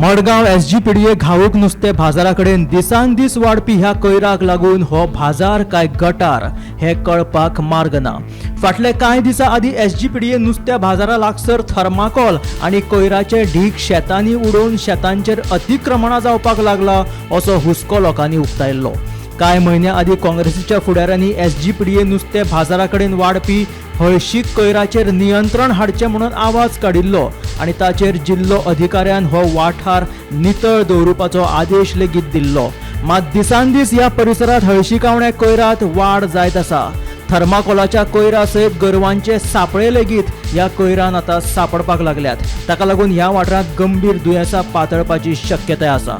Madgaon SGPDA घावूक नुस्तें बाजारा कडेन दिसान दीस वाडपी ह्या कोयराक लागून हो बाजार काय गटार हे कळपाक मार्ग ना. फाटले कांय दिसां आदीं एसजीपीडीए नुस्त्या बाजारा लागसर थर्माकोल आनी कोयराचे ढीग शेतांनी उडोवन शेतांचेर अतिक्रमणां जावपाक लागला असो हुस्को लोकांनी उक्तायल्लो. कांय म्हयन्यां आदीं काँग्रेसीच्या फुडाऱ्यांनी एसजीपीडीए नुस्तें बाजारा कडेन वाडपी हळशीक कोयराचेर नियंत्रण हाडचें म्हणून आवाज काडिल्लो आनी ताचेर जिल्लो अधिकाऱ्यान हो वाठार नितळ दवरुपाचो आदेश लेगीत दिल्लो. मात दिसान दीस ह्या परिसरांत हळशिकावण्या कोयरांत वाड जायत आसा. थर्माकोलाच्या कोयरा सयत गोरवांचे सापळे लेगीत ह्या कोयरान आतां सापडपाक लागल्यात. ताका लागून ह्या वाठारांत गंभीर दुयेंसां पातळपाची शक्यताय आसा.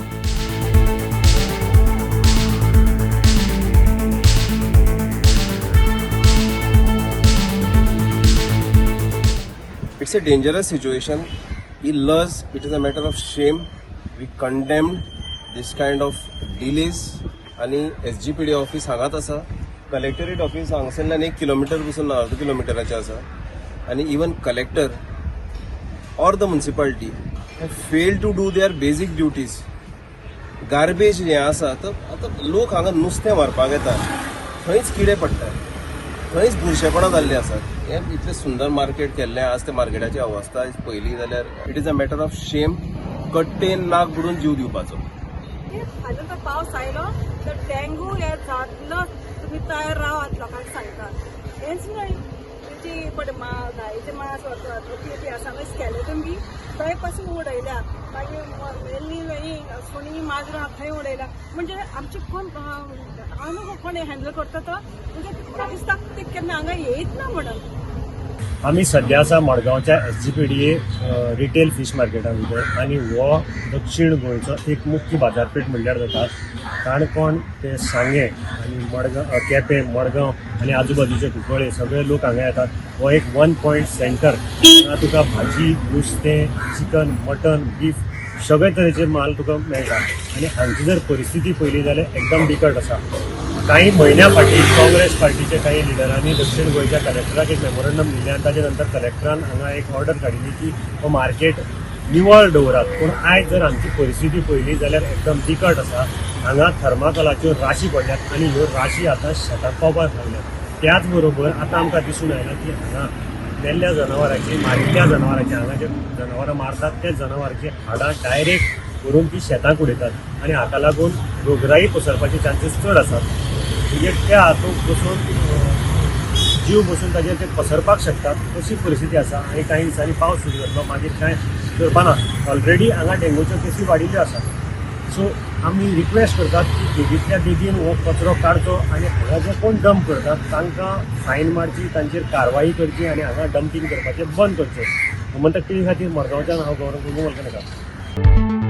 It's a dangerous situation. He लज, it is a matter of shame. We condemned this kind of delays. आनी SGPD office हांगाच आसा, कलेक्टरेट ऑफिस हांगासरल्यान एक किलोमिटर पसून ना, अर्द किलोमिटराचें आसा. आनी even collector or the municipality have fail to do their basic duties. Garbage हें आसा तर आतां लोक हांगा नुस्तें व्हरपाक येता, थंयच किडे पडटा, थंयच बुरशेपणां जाल्लीं आसात. हें इतलें सुंदर मार्केट केल्लें, आज त्या मार्केटाची अवस्था पळयली जाल्यार it is a matter of shame. कट्टेन नाक बुडून जीव दिवपाचो. आजून तर पावस आयलो तर डेंगू हे जातलो, तुमी तयार रावात, लोकांक सांगता. हेंच न्हय, जी पळय गायेचें मांस व्हरतात, ती आसा मागीर स्कॅलेटन बी थंय पासून उडयल्या, मागीर मेल्ली ही सुणी माजरां थंय उडयल्या. म्हणजे आमचे कोण आनी कोण हँडल करता तो, म्हणजे दिसता ते केन्ना हांगा येयत ना म्हणून. आमी सद्या आसा मडगांवच्या SGPDA retail fish मार्केटा भितर आनी हो दक्षीण गोंयचो एक मुख्य बाजारपेठ म्हणल्यार जाता. काणकोण ते सांगें आनी मडगांव, केपें, मडगांव आनी आजूबाजूचे कुंकळे सगळे लोक हांगा येतात. हो एक वन पॉयंट सेंटर. हांगा तुका भाजी, नुस्तें, चिकन, मटन, बीफ सगळे तरेचे माल तुका मेळटा. आनी हांगची जर परिस्थिती पळयली जाल्यार एकदम बिकट आसा. काही म्हयन्या फाटीं काँग्रेस पार्टीचे काही लिडरांनी दक्षीण गोंयच्या कलेक्टराक एक मेमोरंडम दिलें आनी ताजे नंतर कलेक्टरान हांगा एक ऑर्डर काडिल्ली की हो मार्केट निवळ दवरात. पूण आयज जर आमची परिस्थिती पळयली जाल्यार एकदम बिकट आसा. हांगा थर्माकोलाच्यो राशी पडल्यात आनी ह्यो राशी आतां शेतांत पावपाक लागल्यात. त्याच बरोबर आतां आमकां दिसून आयलां की हांगा मेल्ल्या जनावरांची, मारिल्ल्या जनावरांची, हांगा जे जनावरां मारतात त्या जनावरांची हाडां डायरेक्ट व्हरून ती शेतांत उडयतात आनी हाका लागून रोगराई पसरपाचे चान्सीस चड आसात. म्हणजे त्या हातूंत बसून जीव बसून ताजेर ते पसरपाक शकतात अशी परिस्थिती आसा. आनी कांय दिसांनी पावस सुरू जातलो, मागीर कांय करपा ना. ऑलरेडी हांगा डेंगूच्यो केसी वाडिल्ल्यो आसात. सो आमी रिक्वेस्ट करतात की बेगींतल्या बेगीन हो कचरो काडचो आनी हांगा जे कोण डंप करतात तांकां फायन मारची, तांचेर कारवाई करची आनी हांगा डंपींग करपाचें बंद करचें. गोमंतक टीव्ही खातीर मडगांवच्यान हांव गौरव प्रभू मलकणकार.